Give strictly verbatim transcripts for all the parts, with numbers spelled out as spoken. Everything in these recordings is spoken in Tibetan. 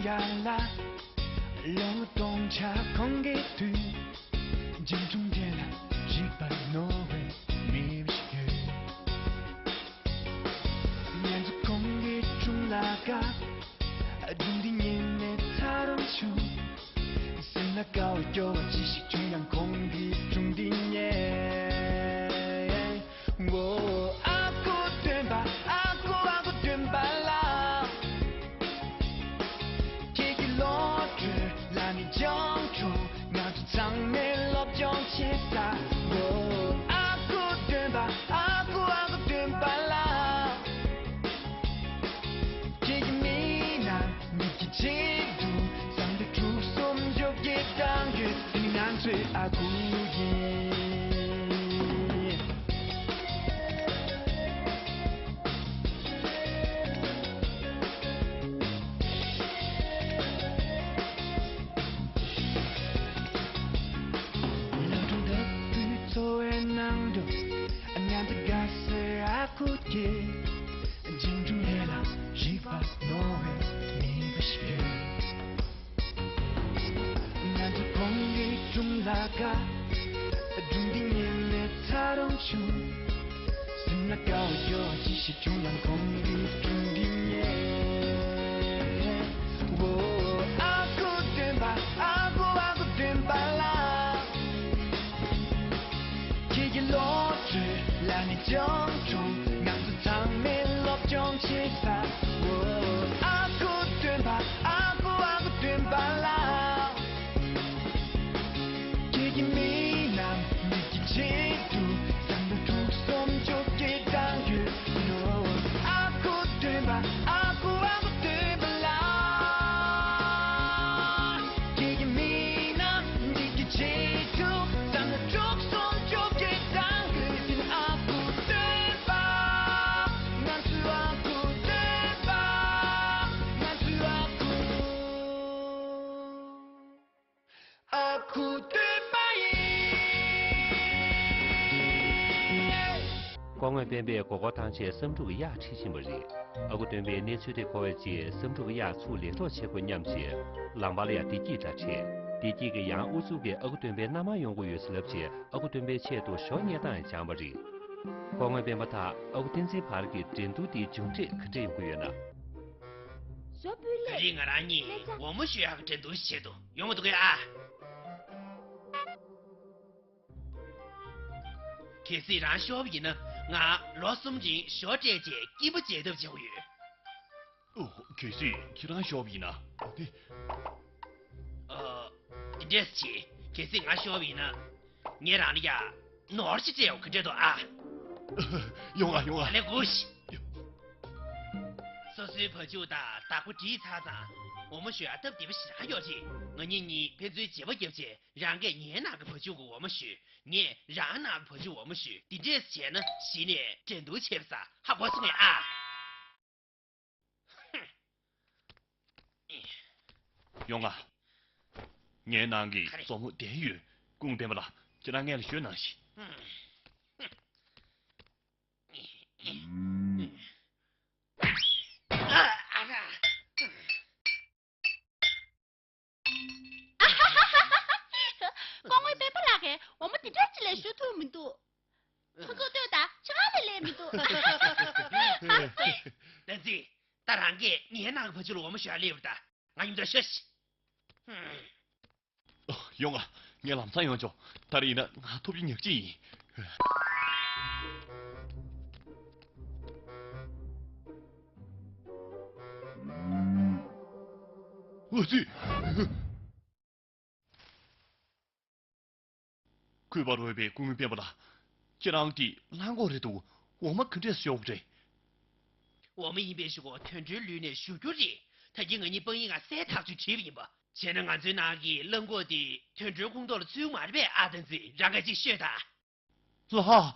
ཡར་ལ་ལོ་ངོ་སྟོང་ཕྲག་གོང་གི་དུས། འཇིགས་སྒྲོམ་དེ་ལ་རིག་པ་རྣོ་བའི་མི་ཞིག་ཡོད། ང་ཚོ་གོང་གི་སྒྲུང་ལ་དགའ། སྒྲུང་འདི་ཉན་ནས་ཚ་རོང་བྱུང་། སེམས་ལ་དགའ་བ་སྐྱོ་བ་ཅི་ཞིག་བྱུང་ཡང་གོང་གི་སྒྲུང་འདི་ཉན། ཨོ། ཨ་ཁུ་སྟོན་པ། ཨ་ཁུ། ཨ་ཁུ་སྟོན་པ་ལགས། ཁྱེད་ཀྱི་བློ་གྲོས་ལ་ནི་སྦྱོང་གྲོགས། ང་ཚོ་ཚང་མས་སློབ་སྦྱོང་བྱེད་ས། ཨོ། ཨ་ཁུ་སྟོན་པ། ཨ་ཁུ། ཨ་ཁུ་སྟོན་པ་ལགས། ཁྱེད་ཀྱི་མིག་ནང་། མིག་གི་གཅིག་ཏུ་བསམ་བློ་དྲུག་གསུམ་བཅོ་བརྒྱད་བཏང་ཡོད། དེ་ནི་ང་ཚོའི་ཨ་ཁུ་ཡིན། ལམ་སྒྲོན་ལྟ་བུའི་འཚོ་བའི་ནང་དུ། ང་ཚོ་དགའ་སའི་ཨ་ཁུ་དེ། འཇིགས་སྒྲོམ་དེ་ལ་རིག་པ་རྣོ་བའི་མི་བུ་ཞིག་ཡོད། ང་ཚོ་གོང་གི་སྒྲུང་ལ་དགའ། སྒྲུང་འདི་ཉན་ནས་ཚ་རོང་བྱུང་། སེམས་ལ་དགའ་བ་སྐྱོ་བ་ཅི་ཞིག་བྱུང་ཡང་གོང་གི་སྒྲུང་འདི་ཉན། ཨོ། ཨ་ཁུ་སྟོན་པ། ཨ་ཁུ། ཨ་ཁུ་སྟོན་པ་ལགས། ཁྱེད་ཀྱི་བློ་གྲོས་ལ་ནི་སྦྱོང་གྲོགས། ང་ཚོ་ཚང་མས་སློབ་སྦྱོང་བྱེད་ས། ཨོ། ཨ་ཁུ་སྟོན་པ། ཨ་ཁུ། ཨ་ཁུ་སྟོན་པ་ལགས། ཁྱེད་ཀྱི་མིག་ནང་། མིག་གི་གཅིག་ཏུ་བསམ་བློ་དྲུག་གསུམ་བཅོ་བརྒྱད་བཏང་ཡོད། ཨོ། ཨ་ཁུ་སྟོན་པ། ཨ་ཁུ། ཨ་ཁུ་སྟོན་པ་ལགས། ཁྱེད་ཀྱི་མིག་ནང་། མིག་གི་གཅིག་ཏུ་བསམ་བློ་དྲུག་གསུམ་བཅོ་བརྒྱད་བཏང་ཡོད། དེ་ནི་ཨ་ཁུ་སྟོན་པ། ང་ཚོའི་ཨ་ཁུ་སྟོན་པ། ང་ཚོའི་ཨ་ཁུ། ཨ་ཁུ་སྟོན་པ་ཡིན། སྐུ་ངོ་སྤེན་པས་མགོ་སྐོར་བཏང་རྗེས་བསམ་གྲུབ་ཀྱི་གཡག་ཁྲིད་ཕྱིན་པ་རེད། ཨ་ཁུ་སྟོན་པས་གནས་ཚུལ་དེ་གོ་བའི་རྗེས་བསམ་གྲུབ་ཀྱི་གཡག་ཚུར་ལེན་རོགས་བྱེད་དགོས་སྙམ་བྱས། ལམ་བར་ལ་ཡང་བདེ་སྐྱིད་དང་འཕྲད། བདེ་སྐྱིད་ཀྱིས་ཡང་ཨུ་ཚུགས་ཀྱིས་ཨ་ཁུ་སྟོན་པའི་མནའ་མར་ཡོང་དགོས་ཡོད་ཟེར་ལབ་རྗེས་ཨ་ཁུ་སྟོན་པའི་ཆེད་དུ་ཞོ་བརྙེས་སྟངས་ཡང་སྦྱངས་པ་རེད། སྐུ་ངོ་སྤེན་པ་དང་ཨ་ཁུ་བསྟན་འཛིན་བར་གྱི་འགྲན་བསྡུར་འདིའི་མཇུག་འབྲས་ག་འདྲ་ཡོང་གི་ཡོད་ན། ཞོ་སྤུས་ལེགས། ད་རེས་ང་རང་གཉིས་ལེགས་ཆ། འོ་མ་ཞོ་ཡག་གི་འགྲན་བསྡུར་ཞིག་བྱེད་དུ་ཡོང་མི་འདུག་གས་ཨ། གལ་སྲིད་རང་ཤོར་བ་ཡིན་ན་ང་ལོ་གསུམ་རིང་ཞོ་སྤྲད་རྗེས་སྐྱིད་པོ་བྱེད་ཐབས་བྱེད་དགོས་ཡོད། ཨོ། གལ་སྲིད་ཁྱེད་རང་ཤོར་བ་ཡིན་ན། ཨོ་དེ། ཨ། འདི་འདྲས་བྱེད། གལ་སྲིད་ང་ཤོར་བ་ཡིན་ན། ངས་རང་ལ་ཡ། ནོར་ཞིག་སྤྲད་ཡོང་གི་འདྲ་འདུག་ཨ། ཡོང་ཨ་ཡོང་ཨ། ཨ་ལས་གོ་ཤི། སོ་སོའི་བ་ཕྱུགས་དང་བདག་པོ་བྲིས་ཚར་ཙང་། འོ་མ་ཞོ་ཡག་སྟབས་བདེ་པོ་ཞེ་དྲག་ཡོད་རེད། ང་གཉིས་གཉིས་ཕན་ཚུན་བརྗེ་པོ་བརྒྱབ་རྗེས་རང་གིས་ངའི་ནང་གི་བ་ཕྱུགས་ཀྱི་འོ་མ་ཞོས། ངས་རང་ནང་གི་བ་ཕྱུགས་འོ་མ་ཞོས། འདི་འདྲས་བྱས་ན་གཞི་ནས་འགྲན་བསྡུར་བྱས་པ་ས་ཧ་གོ་སོང་ངས་ཨ། ཡོང་ང་། ངའི་ནང་གི་ག་རེ། མཛོ་མོ་བསྡད་ཡོད། སྐུ་ངོ་སྤེན་པ་ལགས། ཁྱེད་རང་སྔོན་ལ་ཞོན་གནང་ཞིག། ཨ། ཨ་ར། སྐུ་ངོ་སྤེན་པ་ལགས་ཀྱིས་འོ་མ་འདི་འདྲ་ཅིག་ལས་ཞུ་ཐུབ་མི་འདུག་ཁོ་ཚོ་ལྟོས་དང་། ཕྱི་ཁ་ལས་ལས་མི་འདུག་བསྟན་འཛིན། ད་རང་གིས་ངའི་ནང་གི་བ་ཕྱུགས་ལ་འོ་མ་ཞོ་ཡག་སླེབས་པ་རེད་ད། ང་མཉམ་དུ་ཤོག་ཤིག། ཨོ། ཡོང་ང་། ངས་ལམ་སང་ཡོང་ཆོག་ད་རེས་ཡིན་ན་ང་ཐུབ་རྒྱུ་ཉག་གཅིག་ཡིན། ཨ་ཙི། གུས་པར་འོས་པའི་སྐུ་ངོ་སྤེན་པ་ལགས། ཁྱེད་རང་འདི་གླང་གོག་རེད་འདུག་འོ་མ་ག་འདྲས་ཤོར་བ་རེད། འོ་མ་ཡིན་པའི་གཞུག་གུ་དུད་འགྲོའི་ལུས་ནས་ཞུ་རྒྱུ་རེད། ད་གིན་ང་གཉིས་དཔང་ཡིག་ང་གསལ་ཐག་ཆོད་བྲིས་པ་ཡིན་པ། བྱས་ན་ང་ཚོའི་ནང་གི་གླང་གོག་འདི་དུད་འགྲོའི་ཁོངས་གཏོགས་ལ་ཚུད་མ་རེད་པས་ཨ། བསྟན་འཛིན། རང་གིས་ཅིག་ཤོད་དང་། ལགས།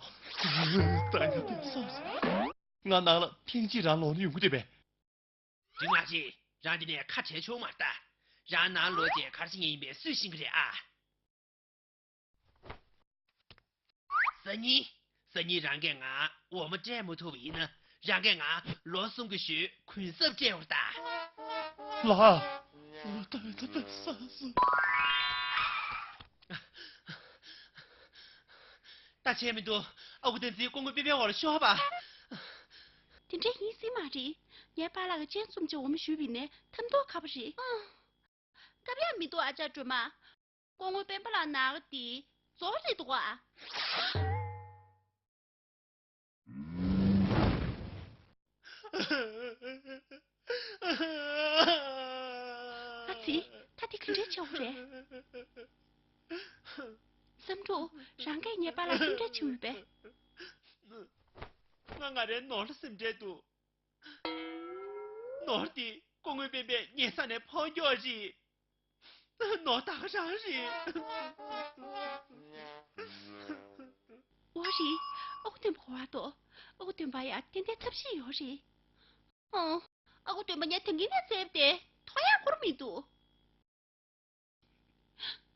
ད་ང་དེ་སོང་སོང་། ང་ནང་ལ་ཐེངས་གཅིག་རང་ལོག་ན་ཡོང་གི་འདུག་པས། དུས་ང་ཅི། རང་འདི་ནས་ཁ་བྲལ་ཆོག་མ་རེད་ད། རང་ནང་ལོག་རྗེས་ག་རེ་བྱེད་མཁན་ཡིན་པས་སུས་ཤེས་ཀྱི་རེད་ཨ། སང་ཉིན། སང་ཉིན་རང་གིས་ང་འོ་མ་སྤྲད་མ་ཐུབ་པ་ཡིན་ན། རང་གིས་ང་ལོ་གསུམ་གྱི་ཞོའི་གུན་གསབ་སྤྲད་འོར་ད། ལགས། ད་བས་ད་བས་ས་སུ། ད་བྱས་མི་འདུག་ཨ་ཁུ་བསྟན་འཛིན་སྐུ་ངོ་སྤེན་པའི་འོག་ལ་ཤོག་པ། དེ་འདྲ་ཡིན་སྲིད་མ་རེད། ངའི་པཱ་ལགས་ཀྱིས་སྤྱན་གསུམ་གྱི་འོ་མ་བཞུས་པ་ཡིན་ནའི་ཐབས་མདོག་ཁ་པོ་རེད། སྐབས་ཡང་མི་འདུག་ཨ་ཅག་སྒྲོལ་མ། སྐུ་ངོ་སྤེན་པ་ལགས་ནག་དེ་རྫོགས་རེད་འདུག་ཨ། ཨ་ཙི། ད་དེ་ག་འདྲའི་བྱ་བ་རེད། བསམ་འགྲུབ། རང་གིས་ངའི་པཱ་ལགས་སེམས་ཁྲལ་བྱེད་འོས་པས། ང་ང་རའི་ནོར་ལ་སེམས་ཁྲལ་འདུག་ནོར་དེ་སྐུ་ངོ་སྤེན་པས་ཉེ་ས་ནས་ཕོག་མགྱོགས་རེད། ནོར་ད་ག་རང་རེད། འོ་རེད། ཨ་ཁུ་སྟོན་པ་གོ་བ་དོ། ཨ་ཁུ་སྟོན་པ་ཡ་ཏན་ཏན་ཐབས་ཤེས་ཡོད་རེད། ཨང་། ཨ་ཁུ་སྟོན་པ་ངས་དེང་གི་ནས་བཙལ་ཏེ་ཐོ་ཡག་ཁུར་མི་འདུག་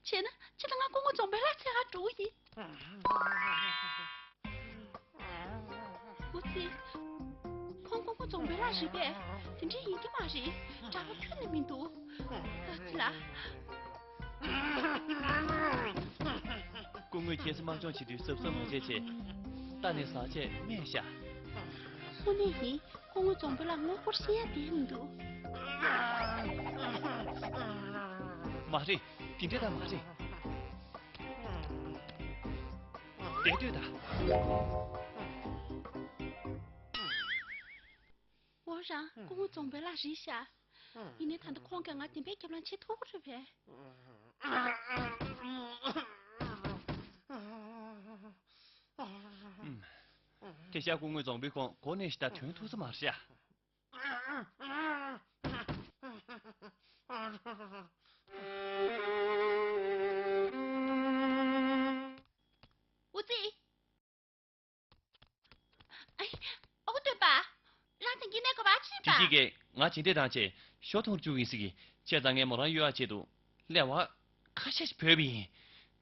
བྱས་ན་ཁྱེད་དང་ང་སྐུ་ངོ་རྫོང་དཔོན་ལགས་འཚོལ་ག་འགྲོ་གི་ཡིན། འོ་ཙི། ཁོང་སྐུ་ངོ་རྫོང་དཔོན་ལགས་རེད་པས། དེ་འདྲའི་ཡིན་གྱི་མ་རེད། གྲྭ་པ་ཁྱོན་ནས་མི་འདུག་ཨ་ཙི་ལ། སྐུ་ངོས་ཁྱེད་ཚོ་དམག་སྦྱོང་བྱེད་དུས་གཟབ་གཟབ་མ་བྱས་བྱས། རྟ་ནས་ཟག་བྱས་རྨས་ཤག་དངོས་གནས་ཡིན། སྐུ་ངོ་རྫོང་དཔོན་ལགས་དངུལ་སྒོར་ཤེས་ཡ་དེ་མི་འདུག་མ་རེད། དེ་འདྲ་ད་མ་རེད། བསྡད་སྡོད་ད། འོ་རང་སྐུ་ངོ་རྫོང་དཔོན་ལགས་རེད་ཤག་ཡིན་ནའི་ད་ལྟ་ཁོང་གིས་ང་བདེན་པའི་རྒྱབ་ལངས་བྱེད་ཐུབ་ཀྱི་རེད་པས། ཨུམ། དེ་ཤག་སྐུ་ངོ་རྫོང་དཔོན་ཁོང་གོ་གནས་ཤིག་ད་ཐོན་ཐུབ་ས་མ་རེད་ཤག་འོ་ཙི། ཨ། ཨ་ཁུ་སྟོན་པ། རང་དེང་གི་ནས་ག་པར་ཕྱིན་པ། དེ་གཅིག་གིས་ང་བྱེད་འདོད་དང་བཅས་ཤོ་ཐོང་བཅུག་ཡིན་ཟིག་གི་བྱས་ཙང་ངས་མོ་རང་གཡོལ་ཡག་ཆེད་དུ་ལས་བ་ཁ་ཤས་ཤིག་བོས་པ་ཡིན།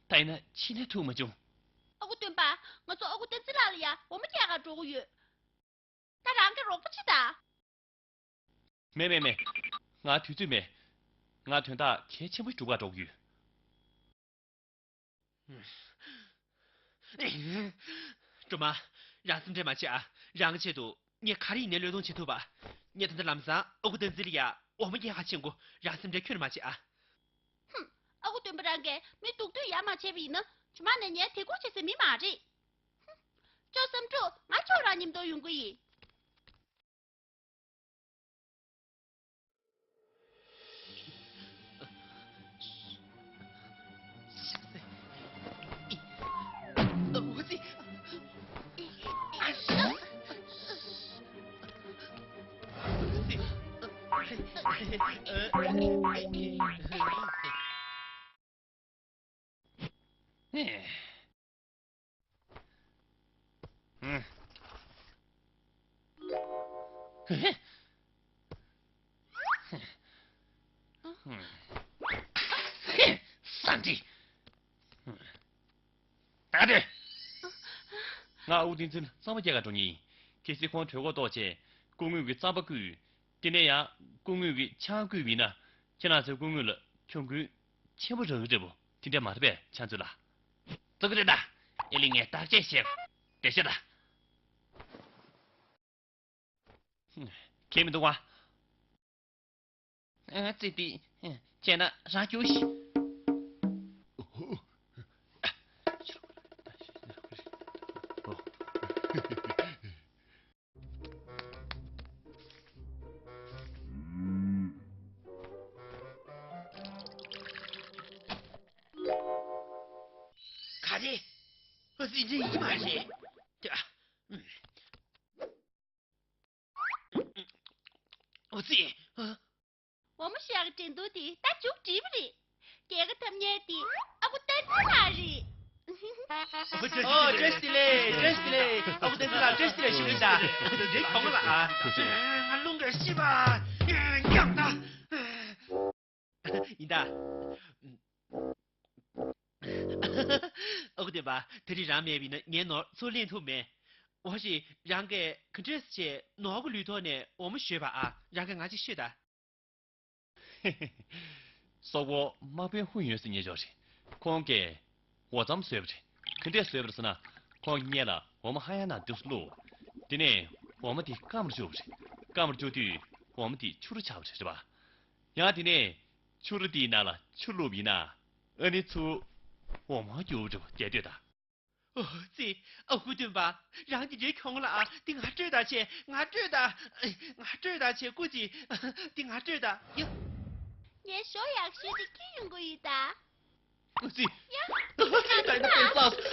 ད་ཡིན་ན་ཕྱི་ནས་ཐུག་མ་བྱུང་། ཨ་ཁུ་སྟོན་པ། ང་ཚོ་ཨ་ཁུ་བསྟན་འཛིན་ལགས་ལ་ཡ་འོ་མ་རྒྱག་གར་འགྲོ་གི་ཡོད། ད་རང་གིས་རོགས་པ་བྱེད་དང་། མེད་མེད་མེད། ང་དུས་ཚོད་མེད། ང་དོན་དག་གལ་ཆེན་པོ་སྒྲུབ་གར་འགྲོ་གི་ཡོད། སྒྲོལ་མ། རང་སེམས་ཁྲལ་མ་བྱེད་ཨ། རང་གི་ཆེད་དུ་ངས་ག་རེ་ཡིན་ནའི་བློས་གཏོང་བྱེད་ཐུབ་པ། ངས་ད་ལྟ་ལམ་སང་ཨ་ཁུ་བསྟན་འཛིན་ལ་ཡ་འོ་མ་རྒྱག་ག་ཕྱིན་གོ། རང་སེམས་ཁྲལ་ཁྱོན་ནས་མ་བྱེད་ཨ། ཧུམ། ཨ་ཁུ་སྟོན་པ་རང་གིས་མི་སྡུག་དུས་ཡ་མ་བྱས་པ་ཡིན་ན་ཇུ་མ་ནས་ངས་དེ་སྐོར་བྱེད་སའི་མི་མ་རེད། ཧུམ། ཅོ་བསམ་གྲུབ། ང་ཁྱོད་རང་མཉམ་དུ་ཡོང་གི་ཡིན། ས་འདི། ད་དེ། ང་ཨ་ཁུ་བསྟན་འཛིན་གཙང་མ་རྒྱག་ག་འགྲོ་མཁན་ཡིན། གལ་སྲིད་ཁོང་གྲོད་ཁོག་ལྟོགས་བྱས་སྐུ་ངོ་གི་རྩམ་པ་བསྐུས། དེ་ནས་ཡང་སྐུ་ངོ་གི་ཆང་བསྐུས་པ་ཡིན་ན། ཁྱེད་རང་ཚོས་སྐུ་ངོ་ལ་གྱོང་གུན་ཆེན་པོ་རག་གི་རེད་པོ། དེ་འདྲ་མ་རེད་པས་ཁྱེད་ཚོ་ལ། ཙོག་གི་རེད་ད། ཨེ་ལི་ངས་བརྟག་དཔྱད་བྱས། བསྡད་ཤག་ད། གལ་མི་འདུག་བ། ཨ་ཙི་ཏི། བྱས་ན་རང་རྒྱུགས་ཤིག་ག་རེ། ཨ་ཙི་འདྲ་ཡིན་མ་རེད། ཨ། འོ་ཙི། ཨ། འོ་མ་ཤ་གི་འགྲན་བསྡུར་དེ་ད་མཇུག་བསྒྲིལ་བ་རེད། རྒྱལ་ཁ་ཐོབ་མཁན་དེ་ཨ་ཁུ་བསྟན་འཛིན་ལགས་རེད། ཨོ་བཀྲ་ཤིས་བདེ་ལེགས། བཀྲ་ཤིས་བདེ་ལེགས། ཨ་ཁུ་བསྟན་འཛིན་ལགས་བཀྲ་ཤིས་བདེ་ལེགས་ཞུ་གི་ཡིན་ད། རེད་གོང་ལ་ཨ། ང་རླུང་གིས་ཤི་བ་ཡང་ད། ཡིན་ད། ཨ་ཁུ་སྟོན་པ། ད་རེས་རང་མེད་པ་ཡིན་ན་ངའི་ནོར་ཚུར་ལེན་ཐུབ་མེད། འོ་ཞེས་རང་གིས་ག་འདྲས་བྱས་ནོར་གྱི་ལུས་ཐོག་ནས་འོ་མ་བཞོས་པ་ཨ། རང་གིས་ང་ཅིག་ཤོད་ད། སོག་པོ་དམག་དཔོན་ཧུ་ཡོན་ཟེར་མཁན་ཅིག་ཡོད་རེད། ཁོང་གིས་འོ་རྩམ་བཟོས་པ་རེད། ག་འདྲས་བཟོས་པ་རེད་ཟེར་ན། ཁོང་གིས་སྔོན་ལ་འོ་མ་ཧ་ཡང་ནང་འདི་བླུགས། དེ་ནས་འོ་མ་དེ་སྐམ་པར་བཅུག་པ་རེད། སྐམ་པར་བཅུག་དུས་འོ་མ་དེ་ཕྱུར་ར་ཆགས་པ་རེད། རེད་པ། ཡང་དེ་ནས་ཕྱུར་ར་དེའི་ནང་ལ་ཆུ་བླུགས་པ་ཡིན་ན། ཨ་ནི་ཚུར་འོ་མ་འགྱུར་བ་རེད་པ། བལྟས་དུས་ད། ཨོ་ཙི། ཨ་ཁུ་སྟོན་པ། རང་འདི་འདྲའི་གྱོང་ལ་ཨ། འདི་ང་སྤྲོད་ད་བྱེད། ང་སྤྲོད་ད། ང་སྤྲོད་ད་བྱེད། སྐུ་མཁྱེན། འདི་ང་སྤྲོད་ད། ཡ། ངས་ཞོ་ཡག་ཤོས་ཅིག་སྐྱེས་ཡོང་གི་ཡོད་ད། ཨོ་ཙི། ཡ། ད་ཡིན་ན་དཔེ་བསགས།